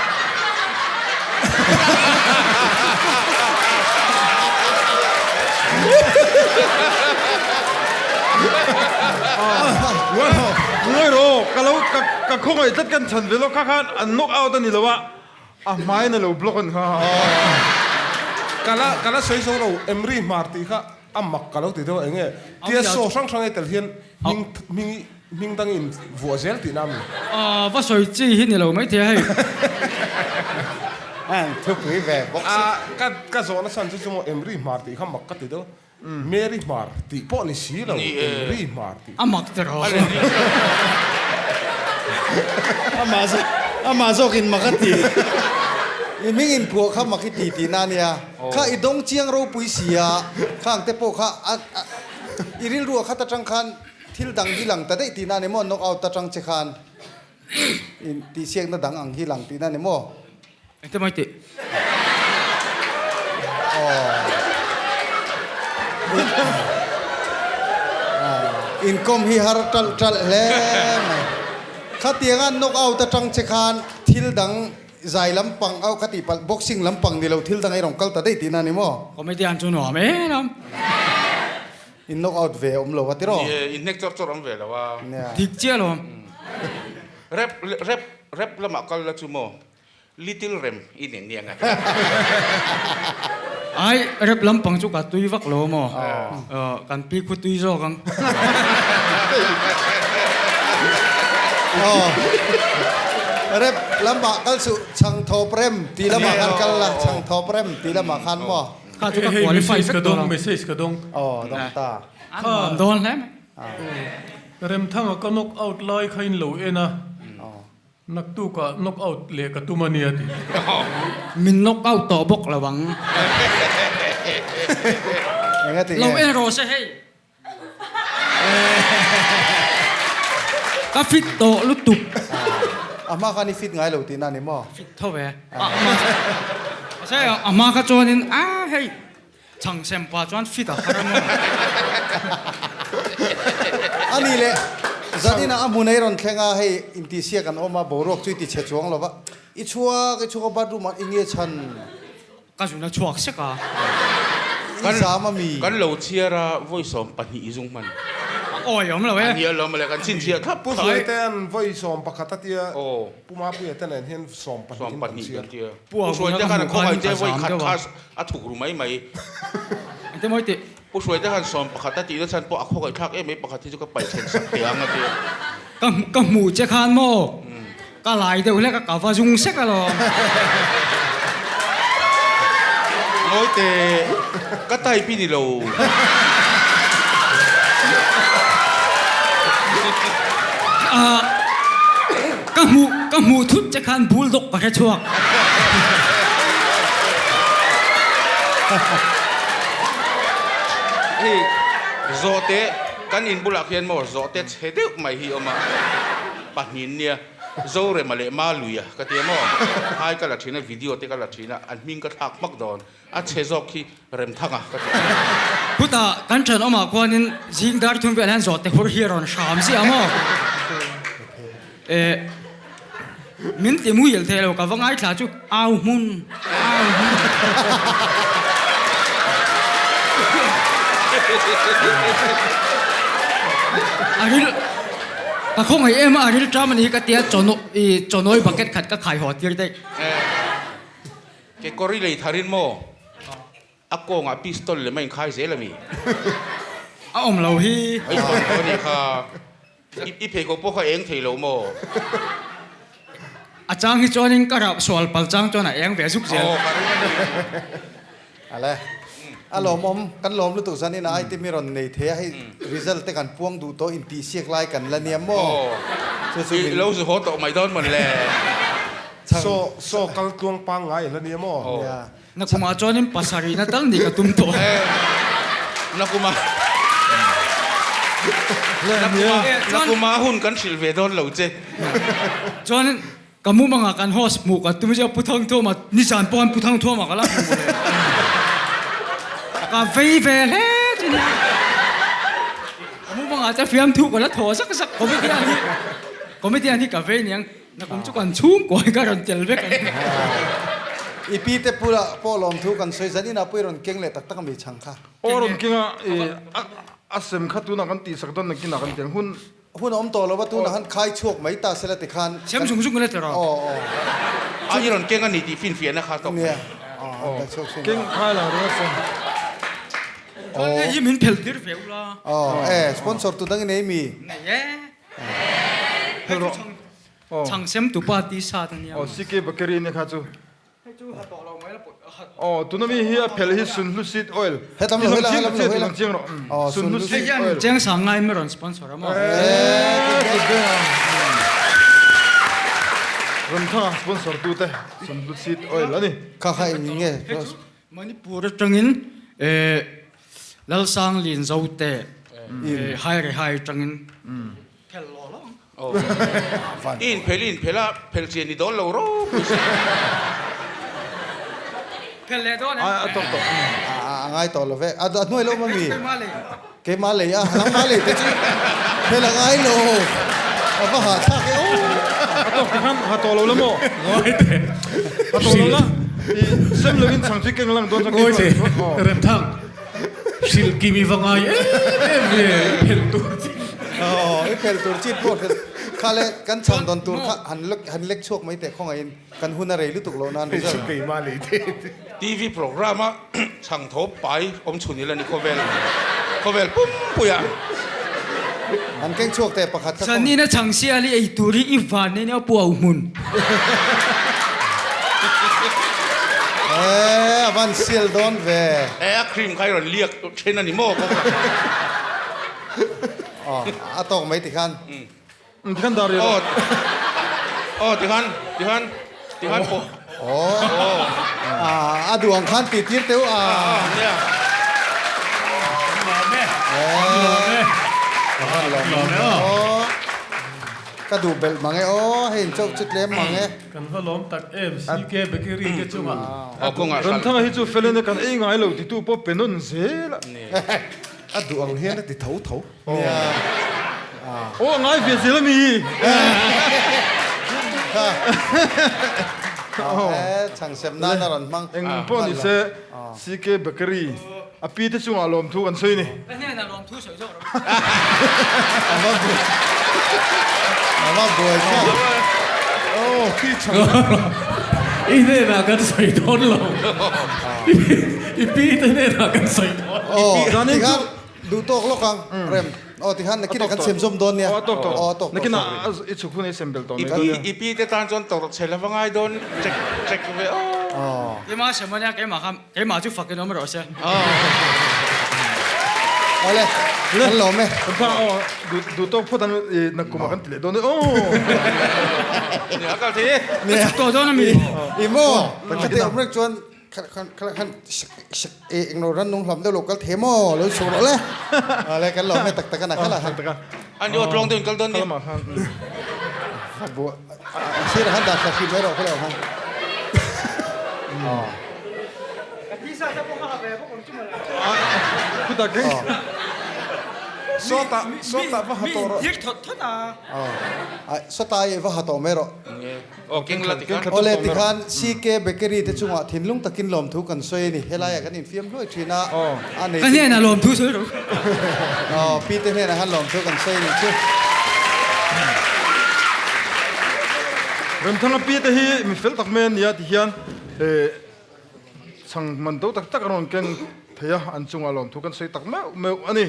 Ngawi rawh, ka lo ka ka khawngaih tlat kan chhan ve lawk kha khan an knock out a ni lo a, a hmaiin a lo block a ni kha. Ka la ka la sawi zo lo, Emri hmar tih kha a mak ka lo ti deuh a, enge tia saw hrang hrang ei tel hian hming hming Hming dang in vuah zel tihna a mi? Aw, va sawi chi hi ni lo maithei a hei. An thupui ve bawk si. Ka ka zawhna chhan chu chu maw Emri hmar tih kha mak ka ti deuh. Mary hmar tih pawh ni si lo, Emri hmar tih. A mak ta rawh. Amah zawk amah zawkin mak a ti. I hming in phuah kha mak i ti tihna a nia. Kha i dawng chiang ropui si a, khang te pawh kha a i rilru a khat atang khan Thil dang hi lang ta daih tihna a ni maw? Knock out atang che khan in tihsiakna dang ang hi lang tihna a ni maw? Engte mai tih? Aw. Inkawm hi har talh talh hle mai. Khatianga knock out atang che khan thil dang zai lampang au kha tih palh boxing lampang ni lo thil dang ei rawn kal ta daih tihna a ni maw? Comedian chu nuam em a. In knock out ve awm lo a tiraw? Ni e, in hnek chawr chawr awm ve lo a. Dik chiah lo. Rap rap rap lamah kal la chu maw? Little rem i nen nia nga. Ai rap lampang chu ka tui vak lo maw? Kan pi khu tui zawk ang. Aw rap lamah kal suh chhang thawp rem tih lamah khan kal la chhang thawp rem tih lamah khan maw? Kha chu ka qualify vek dawn a. Message ka dawng. Aw dawng ta. An nuam dawn hle mai. Remthanga ka knock out lai kha in lo en a, naktukah knock out leh ka tum a nia ti. Min knock out tawh bawk lo ang. Lo en rawh se hei. Ka fit tawh lutuk. A hma khan i fit ngai lo tihna a ni maw? Fit tho ve. Mahse a hma kha chuanin a hei chhang sem pah chuan fit a har a maw? A ni le, zaninah a hmun ei rawn thleng a, hei intihsiak an awm a, boruak chu i ti chhe chuang lo va, i chhuak i chhuak a bathroom ah i nge chhan? Ka zun a chhuak sek a. I zam a mi? Kan lo chhiar a, vawi 20 i zung hman. A awi awm lo e. A ni alawm le, kan chhinchhiah thlap Pu Hruaite an vawi 11 a tia, Pu Mapuia te nen hian 12 in kan chhiar. Pu Hruaite khan a khawngaih che vawi khat kha a thuk ru mai mai. Engte mawi tih? Pu Hruaite khan 11 a tihna chhan pawh a khawngaih thlak em mai pakhat hi chu ka paih then sak teh ang a tia. Ka hmuh che khan maw? Ka lai deuh hlek a, ka va zung sek alawm. Ngawi teh, ka type i ni lo. Ka hmuh, ka hmuh thut che khan bulldog ka hre chhuak. Hei, zawhte, kan in bulah khian maw zawhte chhe deuh mai hi a awm a. Pahnin nia, Zorema leh Maluia ka ti a maw? Hai ka la thin a, video te ka la thin a, an hming ka thlak hmak dawn. A chhe zawk khi Remthanga ka ti a. Chutah kan thenawmah khuanin zing dar thum velah hian zawhte hur hi a rawn hram ziah a maw? Eh, min ti muhil thei lo, ka va ngaithla chu au hmun, au hmun. A ril. Ka khawngaih em a, a ril ṭam a ni ka tia chaw i chaw nawi bucket khat ka khai haw tir daih. Kekawr i lei tharin maw? A kawngah pistol lem a inkhai zel a mi? A awm lo hi. A inkhawm lo a nih kha. I pheikhawk pawh kha eng thei lo maw? A chang hi chuanin ka rap sual pal chang chuan a eng ve zuk zel. Aw ka ring a ni. Ale. A lawmawm, kan lawm lutuk zanin a item hi rawn nei thei a, hei result te kan puang duh tawh intihsiak lai kan la nia maw? Chu chu min. I lo zu haw tawh mai dawn mawn le. Saw saw kal tluang pangngai a la nia maw? Nia. Nakumah chuanin pasarihna tal nih ka tum tawh. Nakumah Nakumah Nakumah hun kan hrilh ve dawn lo che. Chuanin ka mumangah kan host hmuh ka tum zia Pu Thangthuama nizan pawh khan Pu Thangthuama ka la hmu mawle. Ka vei ve hle chu nia. Ka mumangah chuan fiamthu ka la thaw zak zak. Comedian hi comedian hi ka vei niang. Nakum chu kan chhungkaw hi ka rawn tel vek ang. I pi te pula pawh lawmthu kan sawi zan inah pawh i rawn keng leh tak tak a mi chhang kha. Aw rawn keng a, i a sem kha tunah kan tihsak dawn nakinah kan ti ang hun. Hun a awm tawh lo va tunah khan khai chhuak mai ta sela tikhan. Sem zung zung ila tiraw. Aw aw. A i rawn keng a ni tih finfiahna kha tawk mai. Nia. Aw an chhuak chhung. Keng khai lang ringawt chuan. Chuan hei hi min phel tir ve ula. Aw e sponsor tu dang i nei mi? Nei e. Phel rawh. Chhang sem tu pa ti sat a nia. Aw CK Bakery nia kha chu. Hei chu ha tawh lo mai la pawh ha. Aw tuna mi hi a phel hi Sunhlu seed oil. Hetam lo hela helam lo hela. Chiang rawh. Sunhlu seed oil. Hei hian cheng sang ngai mi rawn sponsor a maw. Rawn thang a sponsor tu te Sunhlu seed oil a ni. Kha kha eng nge. Hei chu Manipur atangin Lalsanglin Zote Hairehai atangin phel law law ang. I inphel i inphel a, phel chian i dawn lo ropui si. Phel leh dawn em? A tawk tawh. A ngai tawh lo ve. A hnuai lo mami. Keimah lei a, nangmah lei te chu phel a ngai lo. A va hahthlak e aw. A tawk ti khan ha tawh lo la maw? Ngawi teh. Ha tawh lo la. I sem lo in chhang chu keng lang dawn chuan Ngawi teh. Remthang. Hrilh kim i va ngai em em ve i phelh tur chi. Aw i phelh tur chi pawh hrilh kha le kan chhan dawn tur kha han han lek chhuak mai teh khawngaihin kan hun a rei lutuk loh nan result. Keimah lei te. TV program a chhang tho pai awm chhun ila ni khawvel khawvel pum pui ah. Han keng chhuak teh pakhat kha. Chanina chhang sial i ei tur hi i van nei nia pu au hmun. Eee a van sial dawn ve. E a cream kha i rawn liak then a ni maw kawng ah. Aw a tawk mai tikhan. Tikhan dar rial. Aw aw tikhan tikhan tikhan pawh. Aw a duh ang khan tih tir teuh a. Nia. Lawm e. Lawm e. Lawm e aw. Ka duh belh mang e aw, hei in chauh chu tlem mang e. Kan va lawm tak em, CK Bakery te chungah. Aw kawngah hral. Ramthanga hi chu felena kan ei ngai lo titu pawh pe nawn zel a. A duh ang hian a ti tho tho. Nia. Aw a ngai ve zel a mi. Aw chhang sem nan a rawn hmang. Eng pawh ni se CK Bakery. A pi te chungah lawmthu kan sawi ni. Ka hnenah lawmthu sawi zawk rawh. A va buai a va buai thlak. Aw pi chhang. I hnenah kan sawi dawn lo. I pi te hnenah kan sawi dawn. Aw tikhan duh tawk lawk ang rem. Aw tikhan nakinah kan sem zawm dawn nia. Aw a tawk tawh. Aw a tawk tawh. Nakinah i chhuk hun i sem belh tawh mai dawn nia. I pi te tan chuan tawrh chhe la va ngai dawn chek chek ve aw. Aw. Keimah sem ania keimah kha Keimah chu fakin awm rawh se. Awle, kan lawm e. Kan phak aw, duh tawk phawt ang i nakkum ah kan ti leh dawn e aw. Nia kal thei e. Ka chhuk tawh dawn a mi. I maw, ka teh awm reng chuan khan khan shak e englo rannung hlam deuh lo kal thei maw lo chhuk rawh le. Awle kan lawm e tak tak a na khala han. Ani aw tluang deuh in kal dawn nia. Sir han dah thla hrim mai rawh khawlai han. Ka tisa te pawh ka ha ve bawk ang chu mawle. Khuta keng. Sawtah sawtah va ha tawh rawh. Mi inthir thawt thawt a. Sawta i va ha tawh mai rawh. Aw keng la tikhan. Awle tikhan CK Bakery te chungah thinlung takin lawmthu kan sawi a ni. Helaiah kan infiam hluai thin a. A nei Ka hnenah lawmthu sawi rawh. Aw pi te hnenah khan lawmthu kan sawi a ni chu. Remthanga pi te hi mi fel tak mai a nia ti hian chhang man do tak tak a rawn ken thei a, an chungah lawmthu kan sawi tak meuh meuh a ni.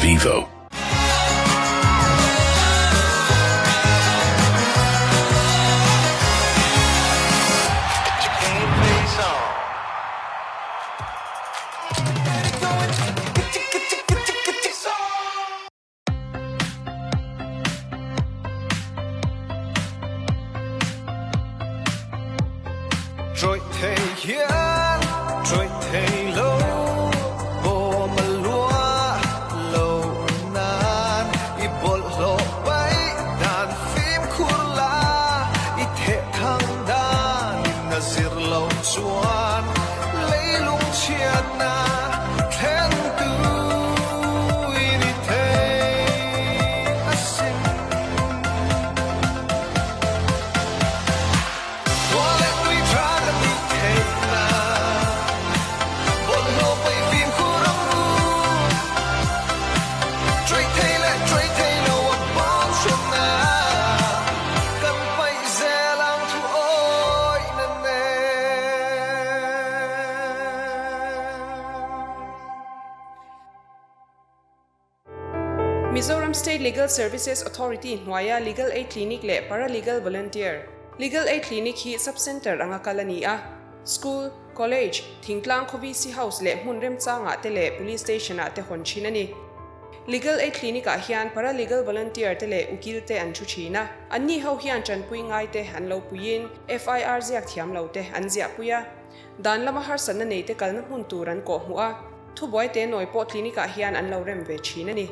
Vivo. Rawih thei hian. Tawih thei lo bawm a lua lo nan i bawlhhlawh paih dan fimkhur la i theh thang dan in a zir lo chuan leilung chhiatna thlen tu in i thei asin. Khua leh tui tha ka tih theih nan bawlhhlawh paih fimkhur ang u. Tawih thei leh tawih thei lo a pawn hranna kan paih zel ang thu awih na nen. Mizoram State Legal Services Authority hnuaia Legal Aid Clinic leh Paralegal Volunteer, Legal Aid Clinic hi Sub-Centre anga kal a ni a. School, College, thingtlang khaw VC House leh hmun remchangah te leh Police Station ah te hawn thin a ni. Legal Aid Clinic ah hian Paralegal Volunteer te leh ukil te an thu thin a. Anni ho hian tanpui ngai te an lo puiin FIR ziak thiam lo te an ziahpui a. Dan lama harsatna nei te kalna hmun tur an kawhhmuh a. Thubuai te nawi pawh clinic ah hian an lo rem ve thin a ni.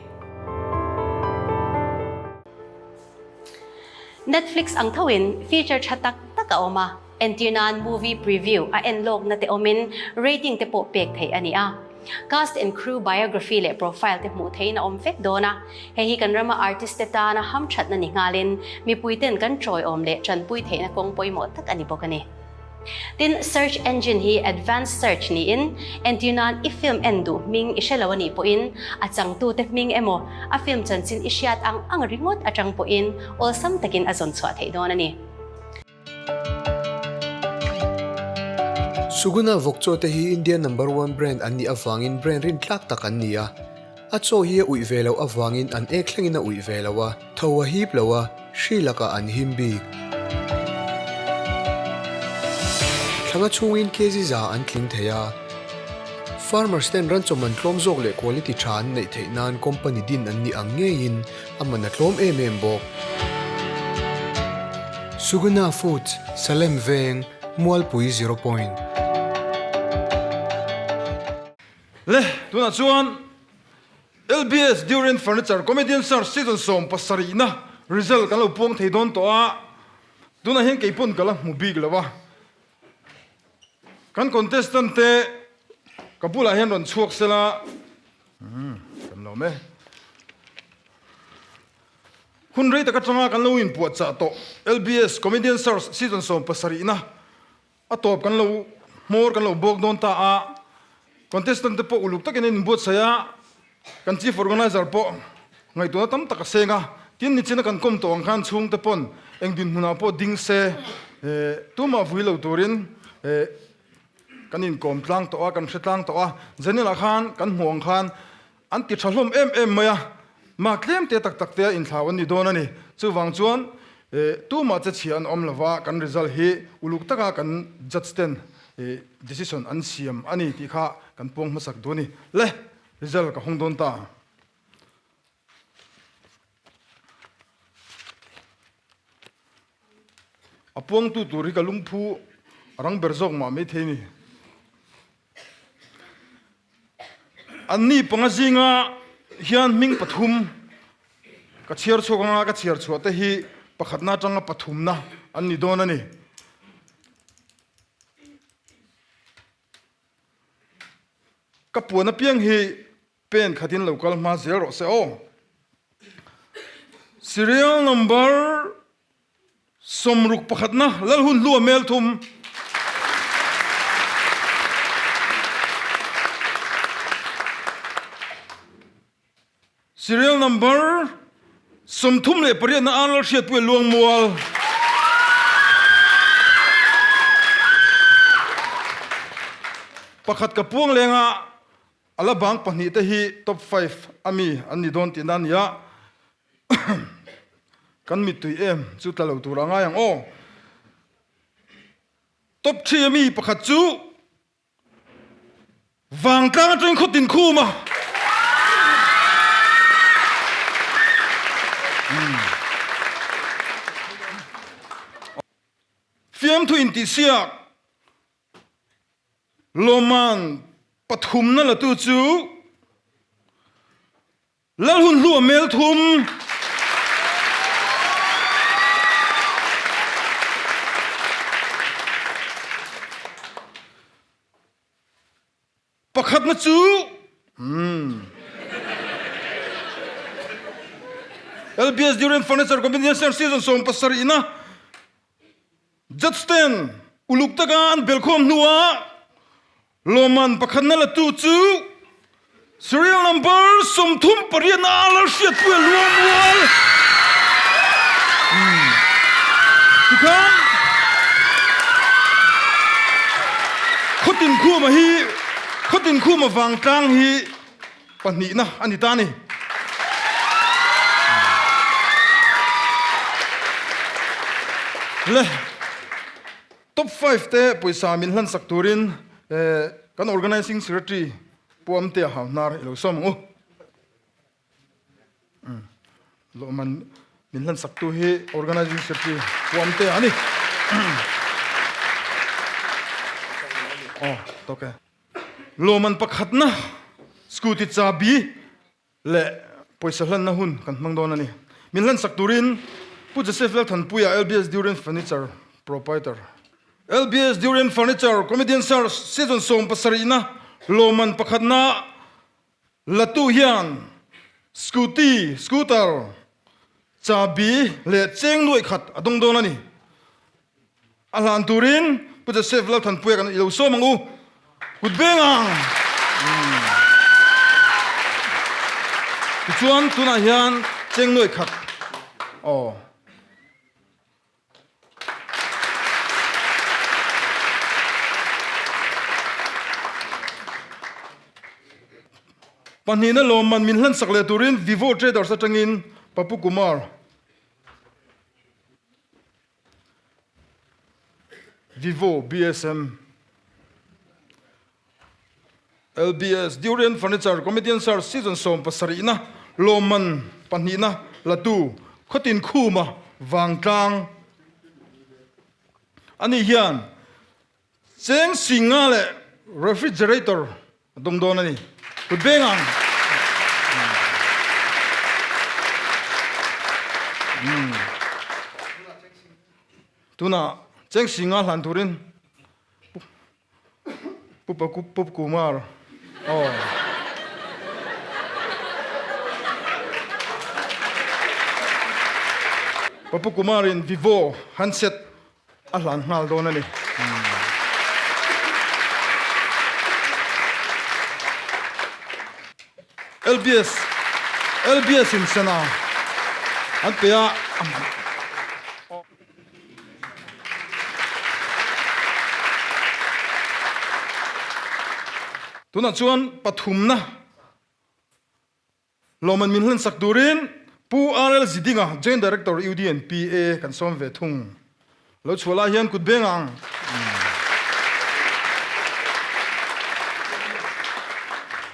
Netflix ang thoin feature tha tak tak a awm a, entir nan movie preview a en lawkna te awmin rating te pawh pek theih a ni a. Cast and crew biography leh profile te hmuh theihin a awm vek dawn a, hei hi kan rama artist te tana hamthatna ni nghalin mipuiten kan tawiawm leh tanpui theihna kawng pawimawh tak a ni bawk a ni. Tin, search engine hi advanced search niin, entir nan i film en duh hming i hre lo a nih pawhin a changtute hming emaw a film chanchin i hriat ang ang ringawt atang pawhin awlsam takin a zawn chhuah theih dawn a ni. Suguna vawkchaw te hi India number one brand an nih avangin brand rintlak tak an ni a. A chaw hi a uih ve loh avangin an ek thlengin a uih ve lo a, tho a hip lo a, hri lakah an him bik. Thlanga chhungin kg za an tling thei a, farmers ten ran chaw man tlawm zawk leh quality tha an neih theih nan company din an nih ang ngeiin a man a tlawm em em bawk. Suguna Foods, Salem Veng, Mualpui Zero Point. Le, tunah chuan LBS Durian Furniture Comedian Search Season 17 na result kan lo puang thei dawn tawh a, tunah hian kei pawn ka la hmu bik lo a, kan contestant te ka bulah hian rawn chhuak sela, umm kan lawm e. Hun rei tak atanga kan lo inpuahchah tawh LBS Comedian Search Season 17 na A tawp kan lo hmawr kan lo bawk dawn ta a, contestant te pawh uluk takin an inbuatsaih a, kan chief organizer pawh ngaihtuahna tam tak a seng a, tin nichina kan kawm tawh ang khan chhungte pawn eng dinhmunah pawh ding se tumah vui lo turin kan inkawm tlang tawh a, kan hre tlang tawh a, Janel-ah khan kan hmuh ang khan An ti tha hlawm em em mai a, mah tlem te tak tak te a inthlau an ni dawn a ni. Chuvang chuan tumah che chhia an awm lova, kan result hi uluk taka kan judge ten decision an siam a ni tih kha kan puang hmasak duh a ni. Le, result ka hawng dawn ta. A puangtu tur hi ka lungphu a rang ber zawk mah maithei a ni. Anni panga zinga hian hming pathum ka chhiar chhuak anga ka chhiar chhuah te hi pakhatna atanga pathumna an ni dawn a ni. Ka puan apiang hi pen khatin lo kal hma zel rawh se aw. Serial number 61 na Lalhun Hlua Mel thum. Serial number 38 na Arnold Hriatpuia Luangmual. Pakhat ka puang lenga ala bang pahnih te hi top 5 ami an ni dawn tihna a ni a. Kan mittui em chu tla lo tur a ngai ang aw. Top 3 ami pakhat chu Vangtlang atangin khaw tin khum a. Fiamthu intihsiak. Lawmman pathumna latu chu Lalhunhlua Melthum. Pakhatna chu umm LBS Durian Furniture Company Season 17 na Judge ten uluk taka an belkhawm hnuah lawmman pakhatna latu chu serial number 38 na a Lalhriatpuia Luangmual tikhan Khawtin Khuma hi Khawtin Khuma vangtlang hi pahnihna a ni ta a ni. Le top 5 te pawisa min hlansak turin kan organizing secretary Pu Amtea Hauhnar i lo sawm ang u. Lawhman min hlansak tu hi organizing secretary Pu Amtea a ni. Aw, tawk e. Lawmman pakhatna scooty chabi leh pawisa hlanna hun kan hmang dawn a ni. Min hlansak turin Pu Joseph Lalthanpuia LBS Durian Furniture Proprietor. LBS Durian Furniture Comedian Search Season 17na lawmman pakhatna latu hian scooty, scooter, chabi leh cheng nuaih khat a dawng dawn a ni. A hlan turin Pu Joseph Lalthanpuia kan ilo sawm ang u. Kut beng ang! Tichuan tunah hian cheng nuaih khat aw. Pahnihna lawmman min hlansak leh turin Vivo Traders atangin Papu Kumar. Vivo, BSM, LBS, Durian Furniture Comedian Search Season 17na lawmman pahnihna latu Khawtin Khuma Vangtlang a nih hian Cheng Singa leh Refrigerator A dawng dawn a ni. Kut beng ang. Tunah Cheng Singa hlan turin Pu Pu Kumar aw. Papu Kumar in Vivo handset a hlan nghal dawn a ni. LBS LBS in sana an pe a Tunah chuan pathumna Lawmman min hlansak turin Pu RL Zidinga, Joint Director UDNPA kan sawm ve thung. Lo chhuah lai hian kut beng ang.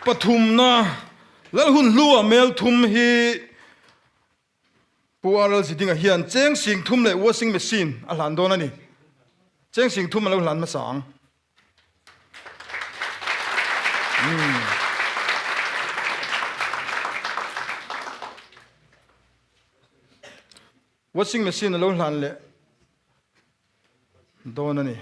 Pathumna Lalhun Hlua Melthum hi Pu RL Zidinga hian cheng sing thum leh washing machine a hlan dawn a ni. Cheng sing thum a lo hlan hmasa ang. Washing machine a lo hlan leh dawn a ni.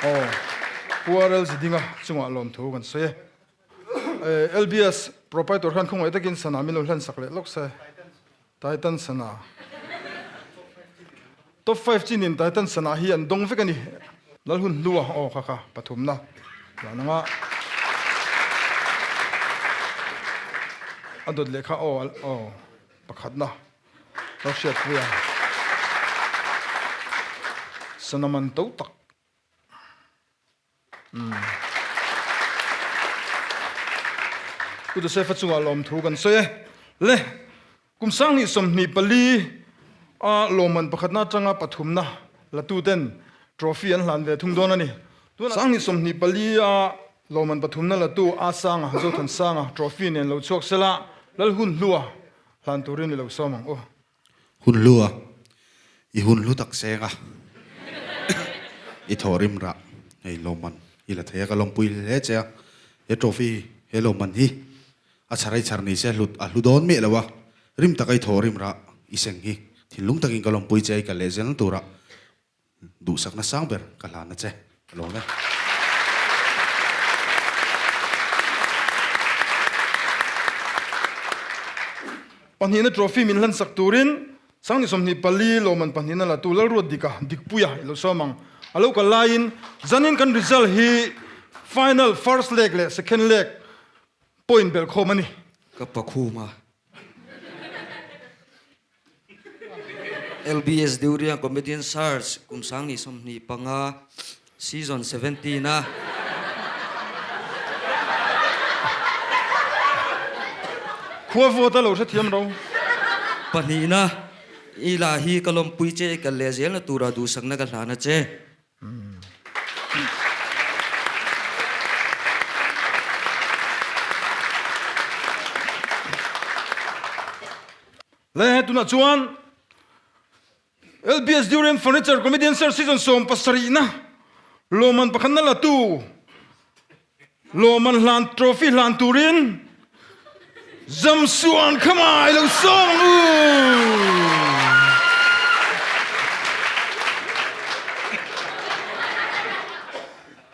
Aw, Pu RL Zidinga chungah lawmthu kan sawi e. LBS proprietor khan khawngaih takin sana min lo hlan sak leh lawk se. Titan sana. Top 5 chinin Titan sana hi an dawng vek a ni. Lalhun hlua aw kha kha pathumna lah nanga a dawt leh kha aw aw pakhatna lo hriatpui a. Sana man to tak. Pu Joseph-a chungah lawmthu kan sawi e. Le, kum 2024 a lawmman pakhatna atanga pathumna latuten trophy an hlan ve thung dawn a ni. 2024 a lawmman pathumna latu A Sanga, Zothan Sanga trophy nen lo chhuak sela, Lalhun Hlua hlan turin i lo sawm ang u. Hun Hlua. I hun hlu tak seng a, i thawhrim rah hei lawmman i la thei a, ka lawmpui hle che a, he trophy he lawmman hi a chhar i chhar ni se hlut a hlu dawn miah lo a, rim taka i thawhrim rah i seng hi thinlung takin ka lawmpui che a, i kal leh zel tura duhsakna sang ber ka hlan a che, ka lawm e. Pahnihna trophy min hlansak turin Sangni 24 lawmman pahnihna la tu Lalruat Dika, Dikpuia i lo sawm ang. A lo kal laiin zanin kan result hi final first leg leh second leg point belh khawm a ni. Ka pakhuma LBS Durian Comedian Search kum sangni 25 Season 17 a. Khua vawt a lo hrethiam ro. Pahnihna, I la hi ka lawmpui che i kal leh zelna tura duhsakna ka hlan a che. Le tunah chuan LBS Durian Furniture Comedian Search Season 17 na lawmman pakhatna la tu lawmman hlan trophy hlan turin Zamsuan Khamai lo sawm ang u.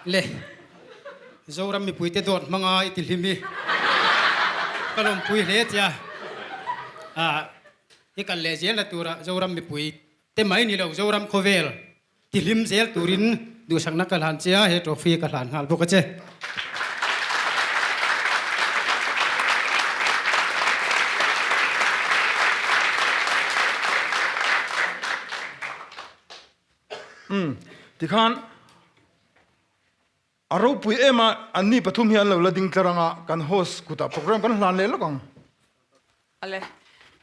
Le Zoram mipuite dawt hmanga i ti hlim hi ka lawmpui hle tia. I kal leh zel na tura Zoram mipui te mai ni lo, Zoram khawvel ti hlim zel turin duhsakna ka hlan che a, he trophy ka hlan nghal bawk a che. Umm tikhan a ropui em a, anni pathum hi an lo la ding tlar anga kan host kutah program kan hlan leh lawk ang. Ale.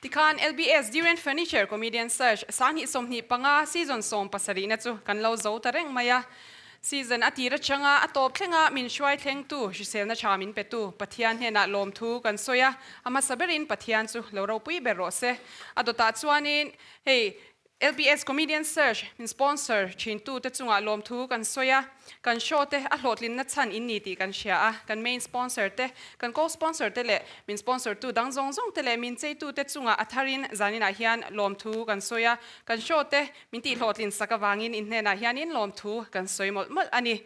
Tikhan LBS Durian Furniture Comedian Search 2025 Season 70 na chu kan lo zo ta reng mai a. Season a tir atanga a tawp thlenga min hruai thlengtu hriselna tha min petu Pathian hnenah lawmthu kan sawi a, a hmasa berin Pathian chu lo ropui ber rawh se. A dawtah chuanin hei LBS Comedian Search min sponsor thintu te chungah lawmthu kan sawi a, kan show te a hlawhtlinna chhan in ni tih kan hria a, kan main sponsor te, kan co-sponsor te leh min sponsor tu dang zawng zawng te leh min cheitu te chungah a tharin zaninah hian lawmthu kan sawi a, kan show te min tih hlawhtlin sak avangin in hnenah hianin lawmthu kan sawi mawlh mawlh a ni.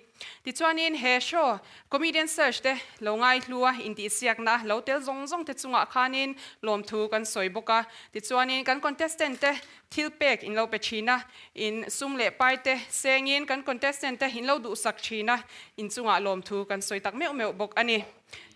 Tichuanin he show Comedian Search te lo ngaihlua intihsiakna lo tel zawng zawng te chungah khanin lawmthu kan sawi bawk a. Tichuanin kan contestant te thil pek in lo pe thin a, in sum leh pai te sengin kan contestant te in lo duhsak thin a, in chungah lawmthu kan sawi tak meuh meuh bawk a ni.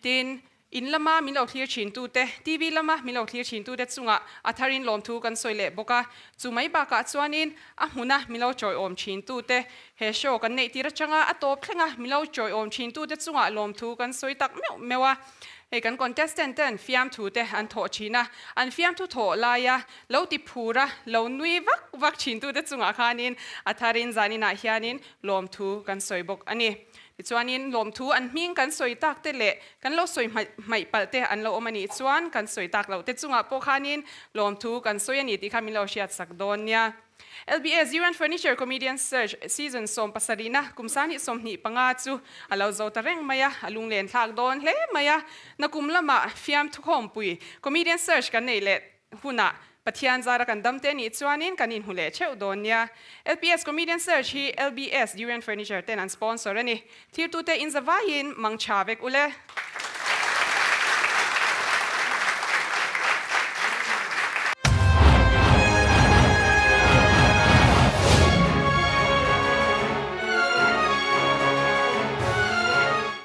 Tin, In lama min lo thlir thintute, TV lama min lo thlir thintute chungah a tharin lawmthu kan sawi leh bawk a. Chu mai bakah chuanin a hmuna min lo chawiawm thintute, he show kan neih tir atanga a tawp thlenga min lo chawiawm thintute chungah lawmthu kan sawi tak meuh meuh a. Hei kan contestant ten fiamthute an thawh thin a, an fiamthu thawh laia lo ti phur a, lo nui vak vak thintute chungah khanin a tharin zaninah hianin lawmthu kan sawi bawk a ni. Tichuanin lawmthu an hming kan sawi tak te leh kan lo sawi hmaih palh te an lo awm a nih chuan kan sawi tak loh te chungah pawh khanin lawmthu kan sawi a ni tih kha min lo hriat sak dawn nia. LBA Ziran Furniture Comedian Search Season 17 na kum 2025 chu a lo zo ta reng mai a, a lunglen thlak dawn hle mai a. Nakum lamah fiamthu khawmpui Comedian Search kan neih leh hunah Pathian zara kan dam te nih chuanin kan inhmu leh theuh dawn nia. LPS Comedian Search hi LBS Durian Furniture ten an sponsor a ni. Thirtute in zavaiin mang tha vek ule.